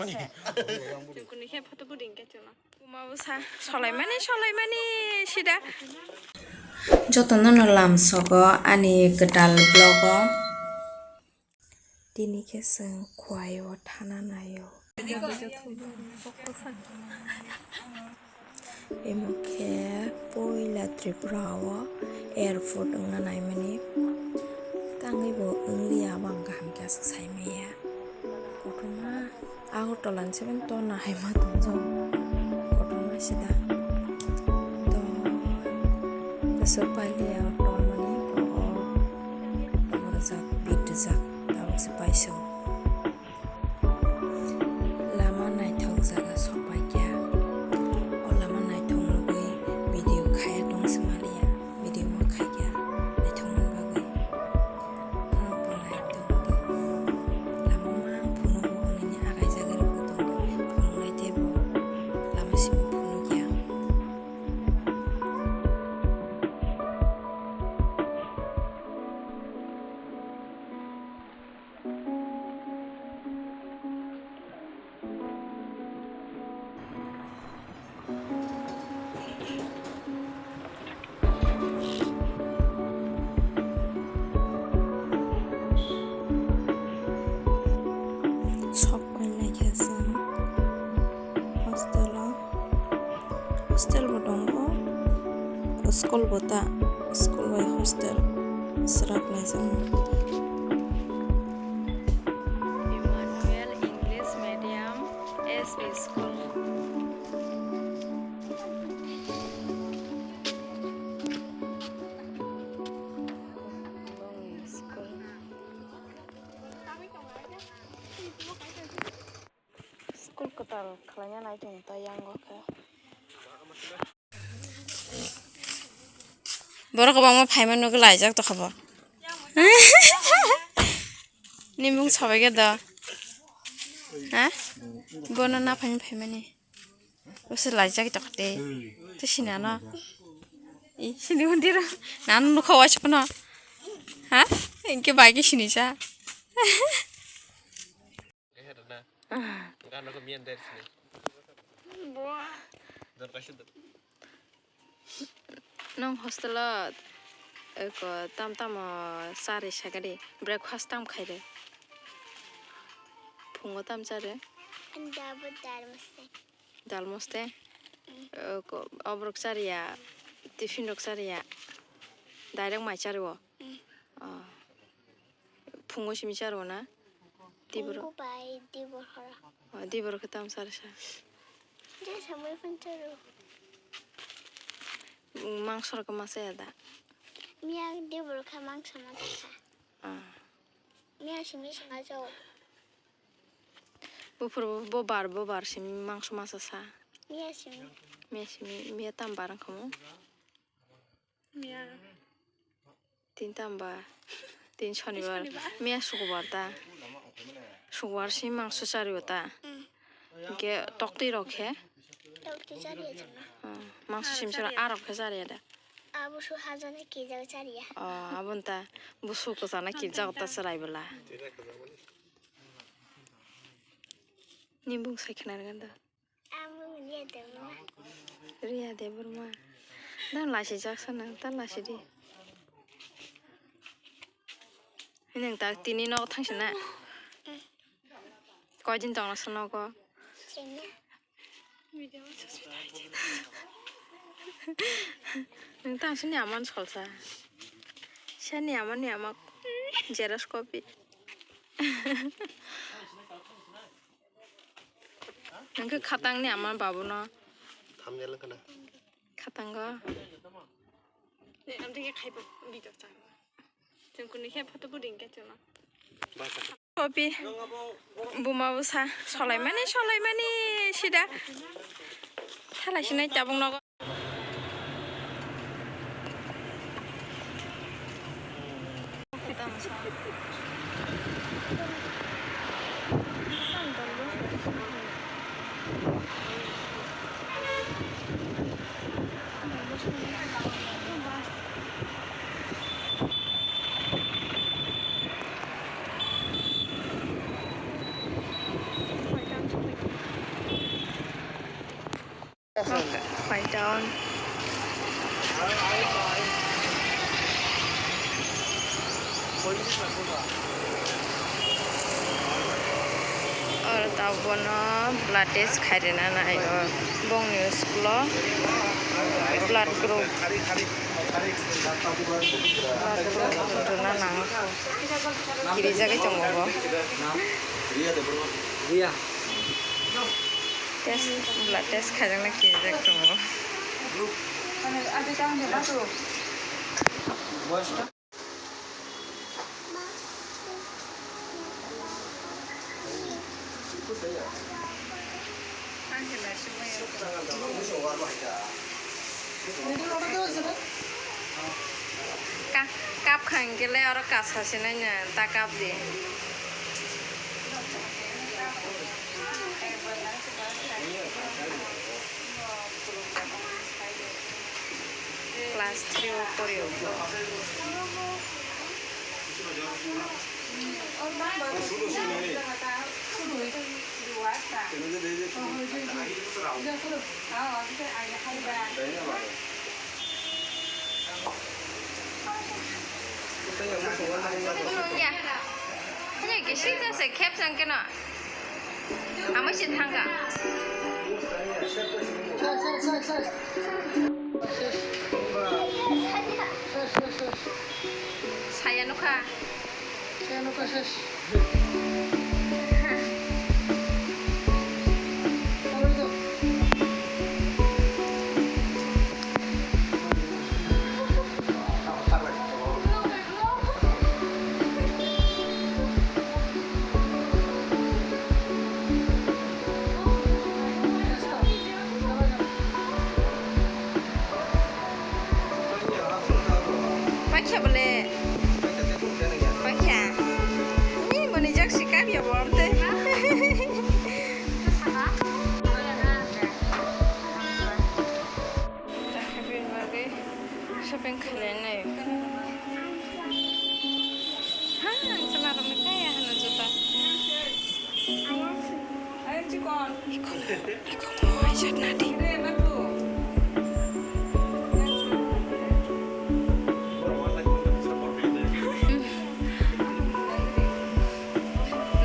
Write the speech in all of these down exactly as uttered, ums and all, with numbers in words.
Chwng kuni khe photo bwding khe chwla. Buma bwsa solaimani, solaimani sida. Jotono no lamsogo ani kwtal vlog o. Tini khe chwng Khowai o thana naio. Emo khe poila Tripura o airport wngna naimani. Tangwi bo wngliya, abo ang kaham khe aswk saimanya. Kotorma Agartala ni sebento nahaima tongjak. Kotorma sida. To bwswk pailiya o tongmani o, o rijak, bit rijak, tabuk se paisuk. Lama naithok jaga sokpaikha. O lama naithok nugwi video khaya tong se maliya. Video ma khaikha naithokmani bagwi. Norokbo naithok di. Lama mang phunugo hwnwi agaijagwi rwgwi tongdi. Phunuknai teibo lama simi phunukya. Sok pai laikha chwng hostel o. Hostel bo tongo, school bo ta, school bai hostel swrap laijak. Emmanuel English Medium S B School. School. School kwtal khlaina nai tongo ta yango khe. Borok kwbangma phaima nugwi laijak tongkha bo. Nimung sabai khe do. Ha? Bono na phaima phaimani. Bose laijak tongkha tei. Tei sinano. I sini hundiro. Nang nukha waisa phano. Ha? Engke bai khe sinisa. Nong hostel o eko tam tamo chari sakadi, breakfast tam khaide? Phungo tam chare? Dabo dal moste. Dal moste? Eko, oborok chariya, tiffin rok chariya, direct mai chariwo? Mm. Oh. Phungo simi charo na? Tiboro. Phungo bai dibor horo. Oh, dibor khe tam char sa. Je samui phun charo. Mangso rok ma chaya da? Miya dibor kha mangso ma chakha. Ah. Miya simi sima chao. Buphur bo bar bo bar simi mangso ma chasa. Miya simi. Miya simi, miya tam bar wngkha mo? Miya. Tin tamba, tin sonibar, miya sukubar ta. Sukubar si mangso chari o ta. Mm. Hingke toktwi rok khe? Toktwi chari o chana. Ah, mangso simsora arok khe chari da. Abo su hajani kejak chari ya. Ah, abon ta, bo su kwchana kejak ta chwrai bwla. Ni bung sai khna rwganda. Amo Riya Debbarma. Riya Debbarma. Dan lasi jak sana, dan lasi di. Ini tak tini nok thang sana. Koi din tong sana ko. Sini. Nung tang sini aman solsa. Sini aman ni amak. Xerox copy. Nang khe khatang ni ama babu no. Thumbnail wngkha na. Khatango. Copy. Buma bwsa solaimani, solaimani sida. Thalai sinai tabuk nogo. Phaidon. Oro tabuk bono blood test khairina nai o bongni school o blood group, blood group wngtonna nango. Kirijagwi tongo bo. Test, blood test khaijakna kirijak tongo. Ka-, kap kha hwnkhe le oro kasa se nai no, ta kap di. Class three o pori o. Ya. Ini kisah saya cap sangkena. Amo se thangkha. Saya nukha. Paikha bole. Paikha. Ni mani jak si kap ya bo amte. Shopping khainai. Ha, ang sama rok ni kaya hano juta. Iko, iko mo ai jat nadi.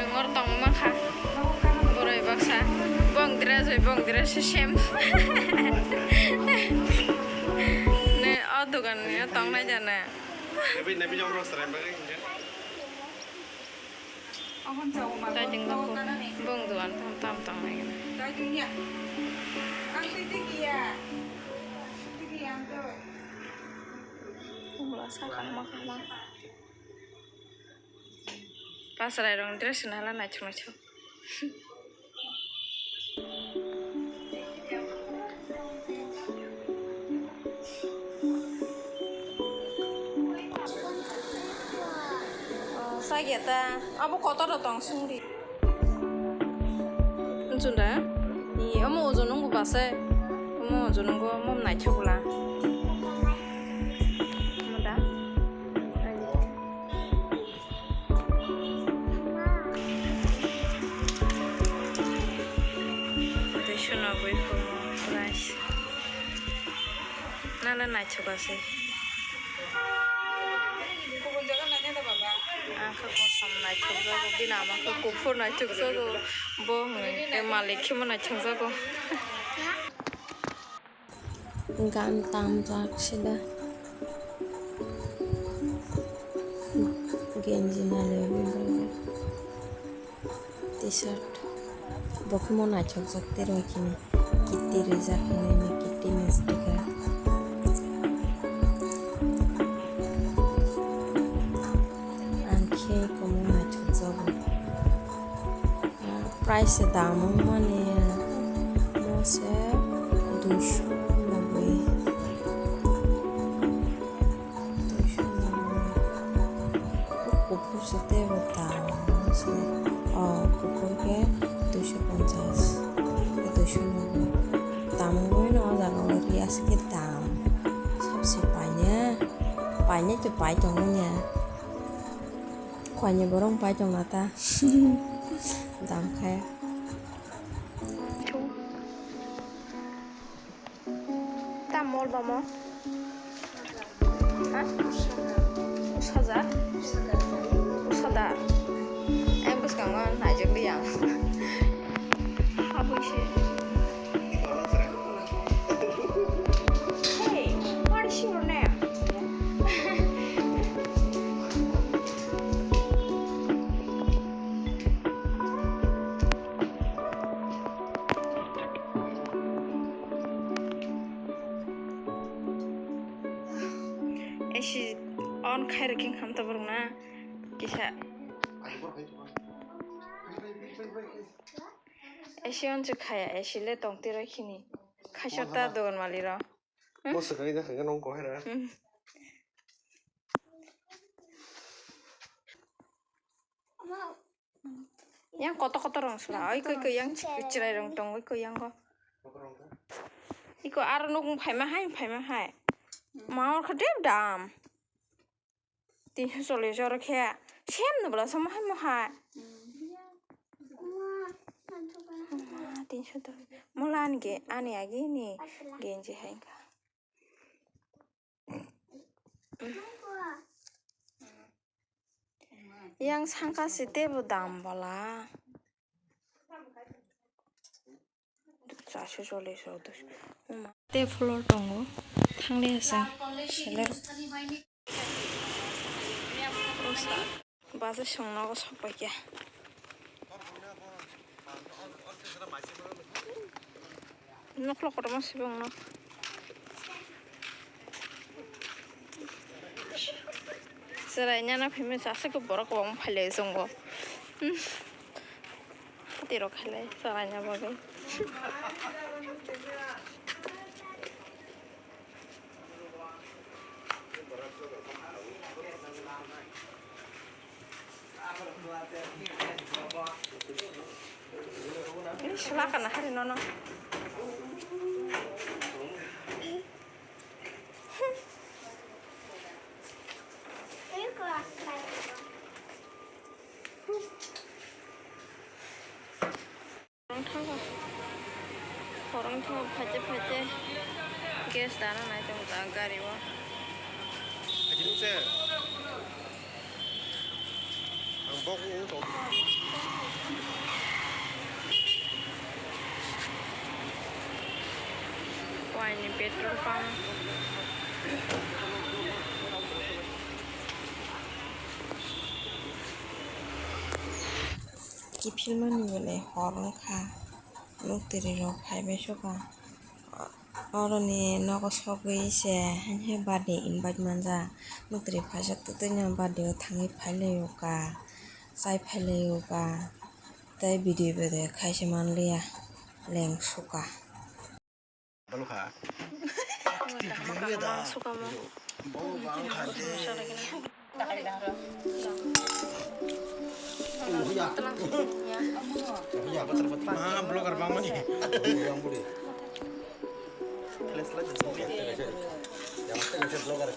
Nwng oro tongma kha. Boroi baksa. Bong dress bai bong dress se sem. Ne o dogan ni o tongnai jana. Taiting bak bong dogan tam tam tongnai gana. Bumla saka ma kha ma. Pasrai rong dress nala naithok naithok. Sageta abo kotor tong sungri. Chunda, ni omo ojon nungbo base, omo ojon nungbo omo naithok bwla. Omo da. Duiso noboi komo price. Nana naithok ase. Ang khe kosom naithok jago, bini ama khe kuphur naithok jago. Bo hwnwi malik khe bo naithok jago. Gan tamjak sida. Genji nalwi rijak. T-shirt. Bo khe mo naithokjak tei rw khini. Kitti rijak hinwi ni kitti ni sticker. Ang khe komo naithokjago. Price se dam wngmani mo se duiso noboi. Duiso noboi. Kuphur se tei bo dam se. O kuphur khe duiso ponchas. Duiso noboi. Dam wngmani o jaga o ri aswk khe dam. Sabse paine. Paine to pai tongo nya. Khaini borok pai tongna ta. Dam khe. Kolbamo? Ha? Usaja? Usada? Ang bwskango naijak liya. Habwi se. Hey, what is your name? Esi on khai rikhe hamta borok na kisa. Esi on se khaya, esi le tong tiro khini. Khaisa ta dogan mali ro. Mo swkang ida khaga nong kohai ra. Hmm. Yang kotor kotor rong sula. Oi koi koi yang chwrai rong tong oi koi yang go. Iko aro nuk phaima hai phaima hai. Ma or kha deb dam. Tinso chollish oro khe sem no bwla samo hai mo hai. Tinso to mola ani ge ani agi ni genji hai kha. Yang sangka si tebo dam bwla. Chasu chollish rok dos. Te floor tongo. Thangli hasa. Seler. Basa songnogo sokpaikha. Noklo kotorma sibong no. Chwrai nyana phimwi chasik borok kwbangma phailai chwngo. Hati rok khailai chwraina bagwi. Ini selaka na hari nono. Khorang thango, khorang thango, phaje phaje gas dana nai tongo ta gari o. Ang bok wng tong. Waini petrol pump. Kiphilmani belai hor wngkha, nuktwrwi rok phaibai soka. Oroni nogo sogwi se haino birthday invite manjak. Nuktwrwi phaisa twtwino birthday o thangwi phailaio ka, chai phailaio ka, tei video video khaisa manliya, lengsuka. Dalo kha. Tamo suka mo. Bo bang kha de. Buya. Buya, batar, batar. Ma, vlogger bang mani. Yang budi. Let's, let's. Yang vlogger.